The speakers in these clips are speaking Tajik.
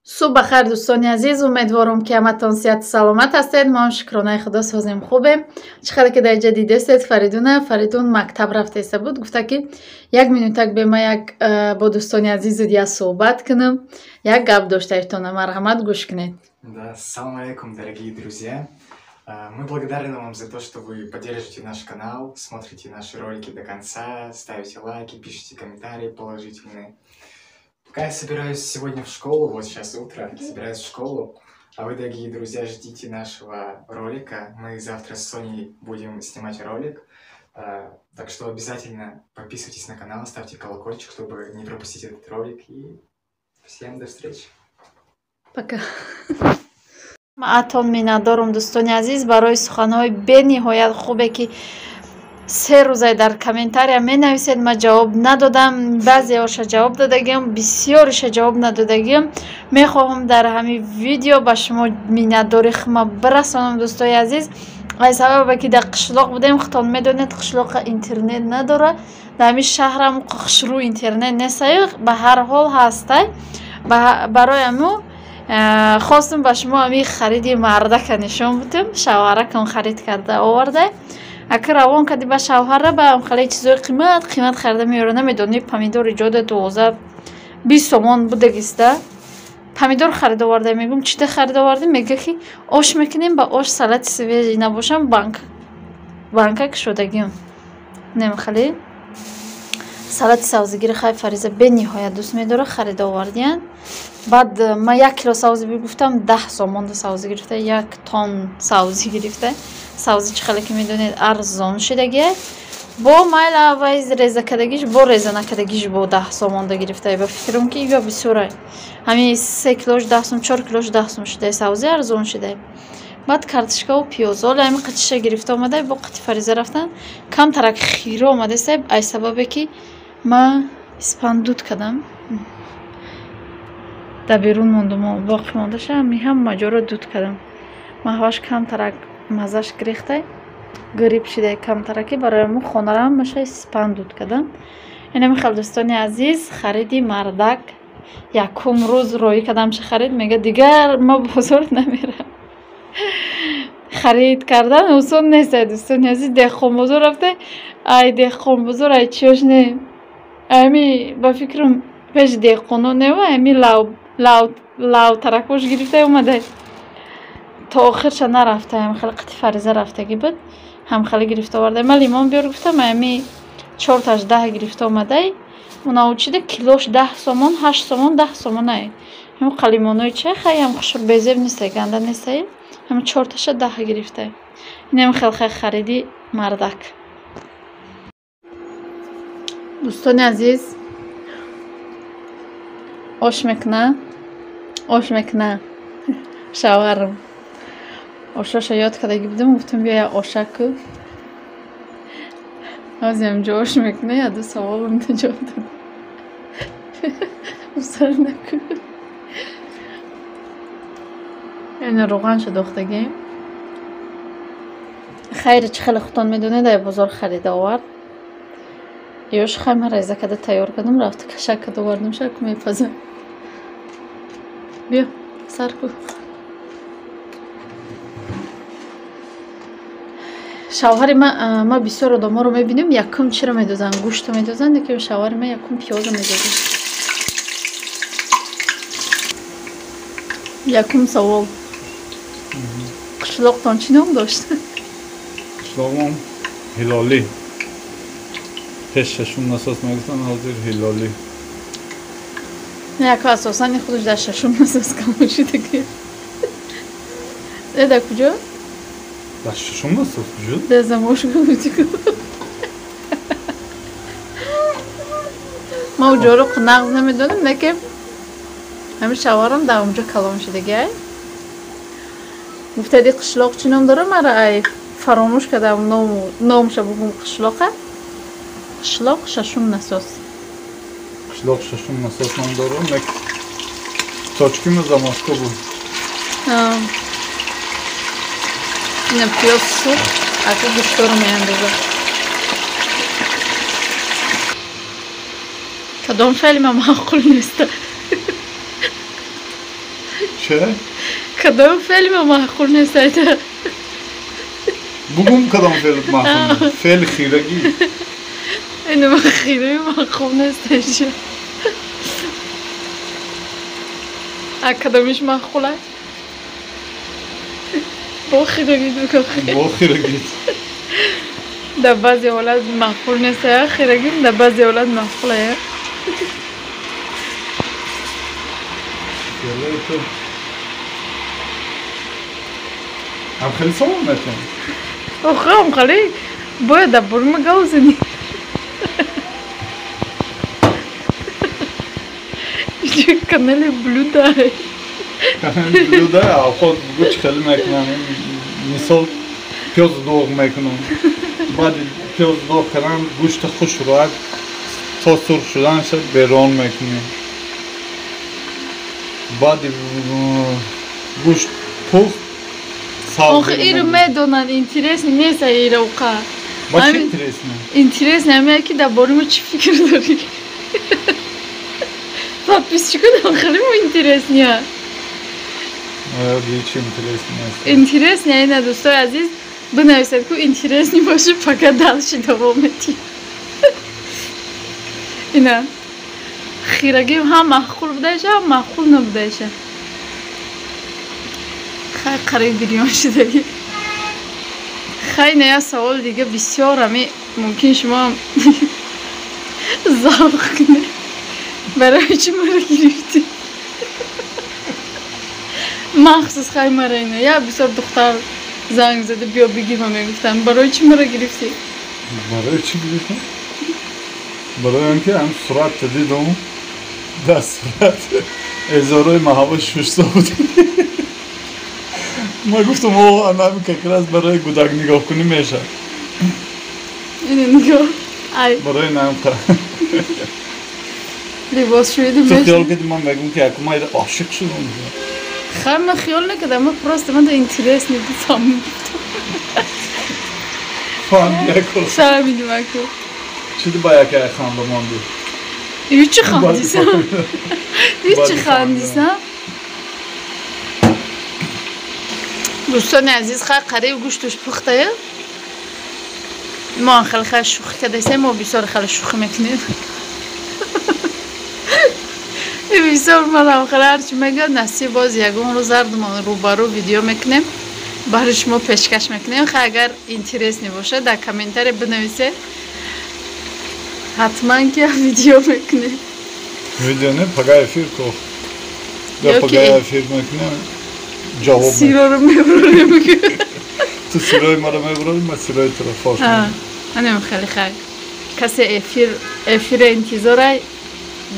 Субҳ бахайр, дӯстони азиз. Умедворам, ки ҳаматон сиҳату саломат ҳастед. Мо ҳам, шукронаи Худо, созем, хубем. Чӣ хеле ки дар инҷа дидестед, Фаридуна, Фаридун мактаб рафтеста буд, гуфта ки як минутак бема як бо дӯстони азизу як суҳбат кунам, як гап доштаитона, марҳамат, гӯш кунед. Да, салом алейкум, дорогие друзья. Мы благодарны вам за то, что вы поддерживаете наш канал, смотрите наши ролики до конца, ставите лайки, пишете комментарии положительные. Пока я собираюсь сегодня в школу, вот сейчас утро, собираюсь в школу, а вы, дорогие друзья, ждите нашего ролика. Мы завтра с Соней будем снимать ролик, так что обязательно подписывайтесь на канал, ставьте колокольчик, чтобы не пропустить этот ролик. И всем до встречи. Пока. Атон миннатдорум, дӯстони азиз, барои суханҳои бениҳоят хубе, ки 3 рӯзай дар комментария менависед. Ман ҷавоб надодам, баъзеҳоша ҷавоб додагиам, бисёриша ҷавоб надодагиам. Мехоҳам дар ҳамин видео ба шумо миннатдори хума бирасонам, дӯстои азиз, аз сабабе ки дар қишлоқ будем. Худтон медонед, қишлоқа интернет надорад, дар ҳамин шаҳрам хушрӯ интернет нестаю, ба ҳар ҳол ҳастай. Барои ҳамун хостум ба шумо ҳамин хариди мардака нишон будем. Шавҳаракам харид карда оварда. Ака равон кардӣ ба шавҳара, ба хеле чизои қимат қимат харида меёра. Намедонӣ, помидори ҷода 12, 20 сомон будагиста, помидор харида оварда. Мегӯм, чида харида овардӣ? Мега, ки ош мекунем, ба ош салати свежий набошам, банк банка кушодагиам немхали салати савзигири. Хай, Фариза бениҳоят дӯст медорад, харида овардиян. Баъд ман 1 кило савзӣ бигуфтам, 10 сомонда савзӣ гирифта, як тон савзӣ гирифта. Савзӣ, чӣ хеле ки медонед, арзон шидагия. Бо майла вай реза кардагиш, бо реза накардагиш бо 10 сомонда гирифта. Ба фикрам, ки ё бисёра, ҳамин 3 килош 10 сом, 4 килош 10 сом шуда, савзӣ арзон шуда. Баъд картошкаву пиёз, оли ҳамин қатиша гирифта омада, бо қати Фариза рафтан. Камтарак хиро омадаста, аз сабабе ки ман испан дуд кардам, дар берун мондум, боқӣ мондаша ҳами ҳама ҷоро дуд кардам. Ман ҳаваш камтарак маззаш гирехта, грипп шида камтараки, барои ҳамун хонаро ҳамаша испан дуд кардам. Инами хел, дӯстони азиз, хариди мардак. Якум рӯз роҳӣ кардам, чи харид, мега, дигар ма бозор намерам. Харид кардан осон нест, дӯстони азиз. Деҳқонбозор рафта, ай деҳқонбозор, ай чиёш не, ами ба фикрам пеши деҳқоно нева, ами лавтаракош гирифта омада. То охирша нарафтаам, хеле қати Фариза рафтагӣ буд, ҳамхеле гирифта оварда. Ман лимон биёр гуфтам, ами чорташ 10 гирифта омадай. Унаучида килош 10 сомон, 8 сомон, 10 сомонай. Ҳам қалимонои чай хаям хушур, безеб нестай, ганда нестай, ҳам чорташа 10 гирифта. Инам хел хай хариди мардак. Дӯстони азиз, ош мекуна, ош мекуна шавҳарам. Ошоша ёд кардагӣ будам, гуфтам, биё як оша ку. Ҳозир ҳамҷо ош мекуна, яду саволам ҷавоб дод. Сар накун. Ина равғанша дохтагем. Хайри, чӣ хеле худтон медонед, ай бозор харида овард. Ёш хай, ман реза карда тайёр кардам, рафта кашак карда овардам, шаку мепазам. Биё, сар ку. Шавҳари ма, бисёр одаморо мебинем, якум чиро медозанд? Гӯштро медозанд, лекин шавҳари ман якум пиёзо медозад. Якум савол: қишлоқтон чӣ ном дошт? Қишлоқмон Ҳилолӣ. Пеш Шашум Насос мегуфтанд, ҳозир Ҳилолӣ. Яко асосан худаш дар Шашум Насос калон шудаги. Дар куҷо? Дар Шашум Насос куҷо? Дар Замошка буди. Ма уҷоро нағз намедонам, лекин ҳамин шавҳарам дар онҷо калон шудаги. Ай гуфтади, қишлоқ чӣ ном дорам, мара ай фаромӯш кардам номша бугум. Қишлоқа, қишлоқ Шашум Насос. Қишлоқ Шашум Насос ном дорам, лек точкима Замошка буд. Ина пиёз сӯхт, ака гӯшторо меандозад. Кадом филма маъқул неста? Че? Кадом феъли ма маъқул нест айта? Бугум кадом феъли маъқул нест? Феъли хирагӣ. Ина хираги маъқул нест айша. А кадомиш маъқул аст? Бо хирагӣ дугӯ. Бо хирагӣ. Дар баъзе ҳолат маъқул нест ая хирагӣ, дар баъзе ҳолат маъқул ая. Ам хеле савол метавонӣ? Охе, ам хеле бояд дар бораи ма гап занӣ. Канали блюда. Канали блюда, худ бугӯ чӣ хеле мекунам. Мисол пиёз доғ мекунам. Баъди пиёз доғ кардан гӯшта хушрӯак то сурх шуданша берон мекунем. Баъди гӯшт пухт. Охе, иро медонанд, интересно нест ира уқа. Ба чӣ интересно? Интересно ҳамея ки дар бораи мо чӣ фикр дорӣ. Подписчико нам хеле мо интересния. Чӣ интересно нест? Интересно ина, дӯстои азиз, бинависед ку интересни боши, пока дальше давом медиҳем. Ина хирагӣ ҳам маъқул будаиша, ҳам маъқул набудаиша. Хай қариб бирён шудагӣ. Хай на я савол дига бисёр ами мумкин шумо завқ кунед. Барои чӣ маро гирифтӣ? Махсус хай мара ина. Я бисёр духтар занг зада биё бигир ма мегуфтам. Барои чӣ маро гирифтӣ? Барои чӣ гирифтам? Барои он ки ҳам суратта дидам, дар сурат эзорои маҳаба шушта буд. Ма гуфтам, о, анами как раз барои гудак нигоҳ кунӣ мешавад. Ина нигоҳ. Ай. Барои намқа. Либосшӯиди Ту мешавад. хиёл кардӣ ман мегӯм ки яку ман ошиқ шудам. Хай ман хиёл накардам, ман просто ман интересно бифаҳмам. Фаҳмидӣ яку. Фаҳмидим аку. Чӣ ба яке ханда мондӣ? Ҳеҷ хандисам. Ҳеҷ хандисам. Дӯстони азиз, хай қариб гӯштуш пухтая. Мо хеле хай шӯхӣ кардасем, мо бисёр хеле шӯхӣ мекунем. Бисёр манам хеле ҳарчи мегӯяд, насиб боз ягон рӯз ҳардумон рӯбарӯ видео мекунем, барои шумо пешкаш мекунем. Хай агар интересно бошад, дар комментария бинависед, ҳатман ки видео мекунем. Видео не, пага эфир ко. Да пага эфир мекунем. Ҷавоб сироро мебурем. Ту сирои маро мебурӣ, ман сирои туро фош мекунам. Анем хеле хай. Касе эфира интизорай,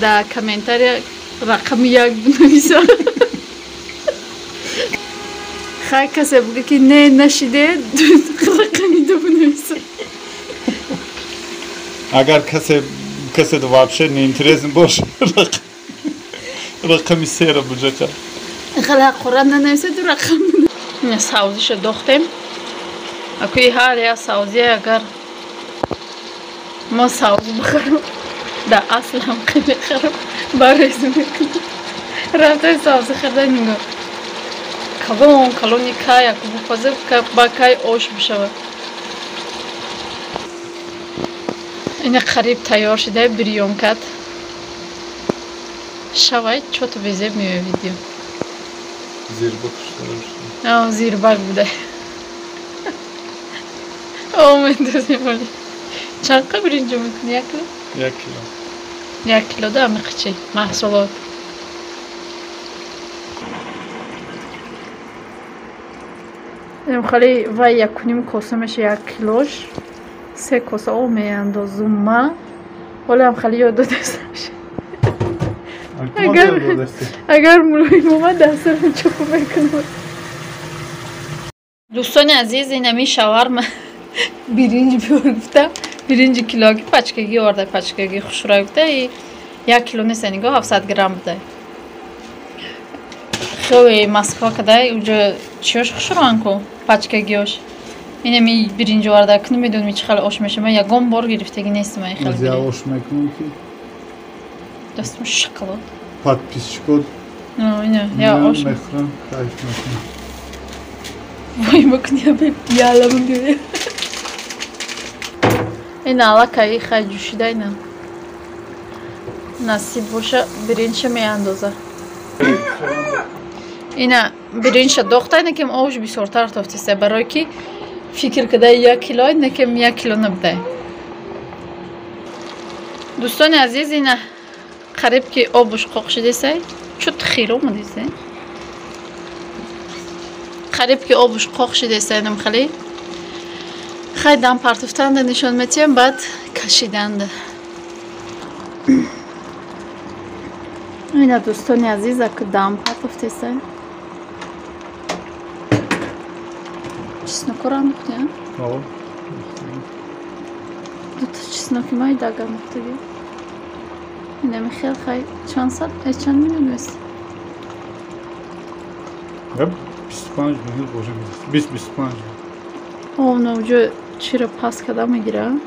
дар комментария рақами 1 бинависад. Хай касе буга ки не нашиде, рақами 2 бинависад. Агар касе вообще неинтересно бошад, рақами 3-ро буҷақа. Хеле ҳақорат нанависед, ду рақам. Савзиша дохтем. Акуи ҳар як савзия агар мо савз бихарам, дар асл ҳам мехарам, барезу мекунам. Рафтаи савзи харда нигоҳ. Калон калони кай яку бупаза, ба кай ош бишавад. Ина қариб тайёр шуда бирён кард. Шавай чото безеб меояд видео. Зирбак шуда. Зирбак буда. О, мендозем вале. Чанд қа биринҷо мекунӣ? 1 кило? 1 кило. 1 кило да миқчи маҳсулот. Хеле вай 1.5 коса меша 1 килош. 3 коса об меандозум ма. Ҳоло ҳам хеле ёд додастам. Агар мулоим омад, дастарам чӯқу мекунам. Дӯстони азиз, инами шаварма биринҷ биёр гуфтам. Биринҷи килоги пачкагӣ оварда, пачкагӣ хушрӯй гуфта. И 1 кило нест, нигоҳ 700 грамм буда. Хеле Москва кадай, уҷо чиёш хушрӯян ку пачкагиёш. Инами биринҷ оварда, ку намедонам чӣ хеле ош мешава. Ман ягон бор гирифтагӣ нестам ин хеле. Аз я ош мекунам ки дастам шоколад. Подписчикот Ина, я ош. Мехӯрам, кайф мекунам. Вой, макни абе пиялам биёя. Ина аллакай хай ҷӯшида ина. Насиб боша биринча меандоза. Ина биринча дохта, ина кем ош бисёртар тофтиста, барое ки фикр када 1 кило, ина кем 1 кило набудай. Дӯстони азиз, ина қариб ки обуш қоқ шидесай, чут хир омадесай. Қариб ки обуш қоқ шидесай нам хали. Хай дам партофтанда нишон метиҳам, баъд кашиданда. Ина дӯстони азиз, аку дам партофтесай. Чеснокро андохти, а? О. Дута чесноки майдага андохтаги. Ина михел хай чанд сад, чанд минут вест? 25 минут бошам. 20-25. О, на уҷо чиро пас када мегира?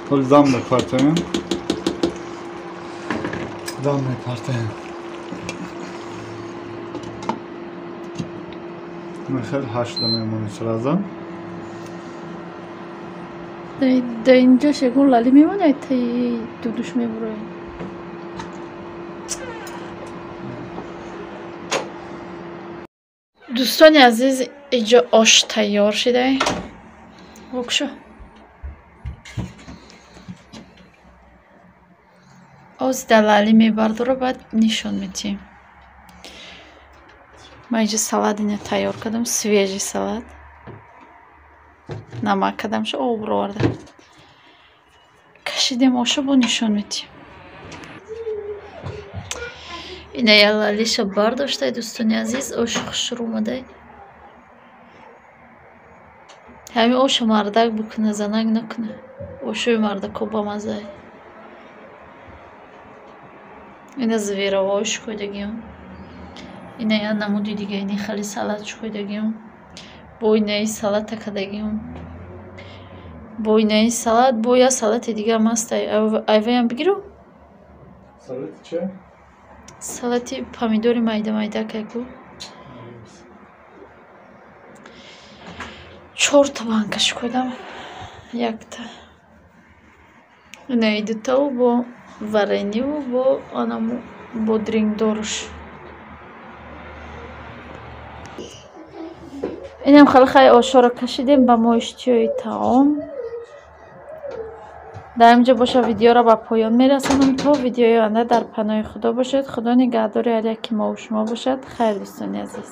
Ҳоли дам мепартаем. Дам мепартаем. Михел 8 мемонӣ сразу. Да инҷо шегун лали мемонад, таи дудуш мебурояд. Дӯстони азиз, иҷо ош тайёр шидай. Вокшо. Оз далали мебардора, баъд нишон метиҳем. Ман иҷо салат ина тайёр кардам, свежий салат. Намак кардамша, об овардам. Кашидем оша, бо нишон метиҳем. Ина ялалиша бардоштай, дӯстони азиз, ош хушрӯ омадай. Ҳамин оша мардак бикуна, занак накуна. Ошои мардако бамазай. Ина зверовой шукӯйдагиам. Ина я намуди дига, ини хали салат шукӯйдагиам. Бо инаи салата кардагиам. Бо инаи салат, бо я салати дигаам ҳастай. Айваям бигиру? Салати че? Салати помидори майда майда кайку. 4 банка шукӯйдам. Якта. Инаи дутаву бо варениву бо анаму бодрингдоруш. Инам хали хай ошоро кашидем ба мо иштиҳои таом. Дар инҷо боша видеоро ба поён мерасонам. То видеои оянда дар паноҳи Худо бошед. Худо нигаҳдори ҳар яки мову шумо бошад. Хайр, дӯстони азиз.